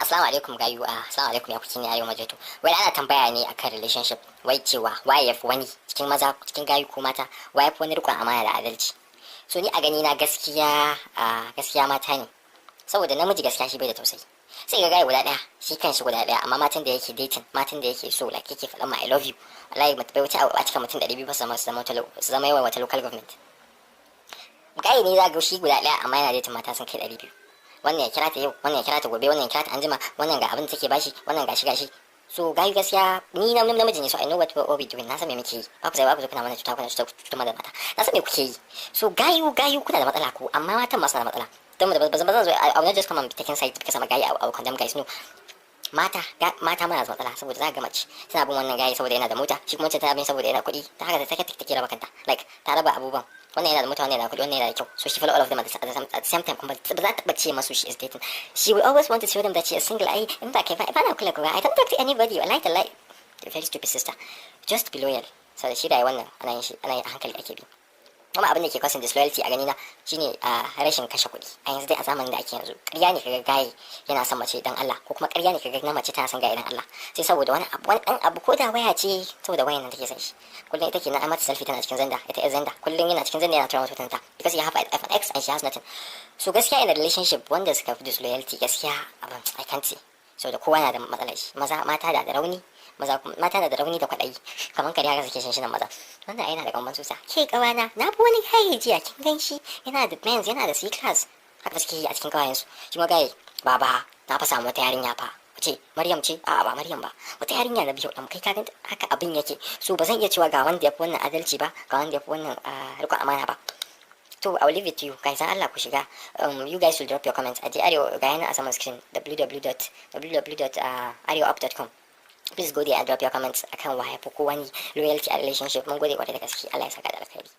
Assalamu alaikum gayu, assalamu alaikum. Ya kuke ne, Arewa Majeto? Wai ana tambaya ne akan relationship, wai cewa waye yafi wani cikin maza, cikin gayu ko mata, waye yafi wani riƙon amana da adalci? So ni a gani na gaskiya, gaskiya mata ne, saboda namiji gaskiya shi bai da tausayi. Sai ga gaye guda daya, shi kanshi guda daya, amma matan da yake dating, matan da yake so, like yake faɗan ma "I love you", wallahi bai wuce a cika mutum 200 ba su zama yawan wata local government. Gaye ne za ga shi guda daya, amma yana dating mata sun kai 200. Wannan ya kira ta yau, wannan ya kira ta gobe, wannan ya kira ta anjima, wannan ga abin da take bashi, wannan gashi gashi. So gayu, gaskiya ni na namiji ne, so I know what we doing. Na san me muke yi. Ba ku sai ba ku zo kuna mana cuta, kuna cuta mana mata. Na san me kuke yi. So gayu, gayu kuna da matsala ku, amma matan ma suna da matsala. Don ba zan zo, I will not just come and be taking side because I'm a guy. I will condemn guys. No, mata, mata muna da matsala, saboda za ga mace tana bin wannan gaye saboda yana da mota, shi kuma wancan tana bin saboda yana kuɗi. Ta haka ta take raba kanta, like ta raba abubuwan. Wannan yana da mota, wannan yana da kuɗi, wannan yana da kyau, so she follow all of them at the same time. Kuma ba za ta taɓa ce masu she is dating. She will always want to show them that she is single. Ai in ba kai ba na kula kowa, I don't talk to anybody, wallahi tallahi. Very stupid, sister. Just be loyal, saboda shi rayuwar nan ana yin shi, ana yin a hankali ake bi. Kuma abin da ke causing disloyalty a ganina shine a rashin kashe kuɗi a yanzu dai, a zamanin da ake yanzu. Ƙarya ne kaga gaye yana son mace dan Allah, ko kuma ƙarya ne kaga na mace tana son gaye dan Allah, sai saboda wani abu, wani ɗan abu, ko da waya ce. Saboda wayan nan take son shi. Kullum ita ke na mata selfie tana cikin Xender, ita yar Xender. Kullum yana cikin Xender yana tura mata hotonta because you have iPhone X and she has nothing. So gaskiya in a relationship wanda suka fi disloyalty, gaskiya abin I can't say, saboda kowa na da matsalar shi. Maza, mata da rauni, maza mata na da rauni da kwaɗayi, kamar kare haka suke shinshinan maza. Wanda yana da kamar susa ke kawana, na fi wani gaye jiya, kin gan shi, yana da Benz, yana da C class. Haka suke yi a cikin kawayensu. Shi ma gaye, baba, na fa samu wata yarinya fa. Wace, Maryam ce? A'a, ba Maryam ba, wata yarinya na biyu dan kai ka ganta. Haka abin yake. So ba zan iya cewa ga wanda ya fi wannan adalci ba, ga wanda ya fi wannan riƙon amana ba. To I will leave it to you guys. Dan Allah ku shiga, you guys will drop your comments a Arewa, ga yana a saman screen, www.www.arewaup.com. Please go there and drop your comments akan waye fi ko wani loyalty a relationship. Mun gode kwarai da gaske. Allah ya saka da alkhairi.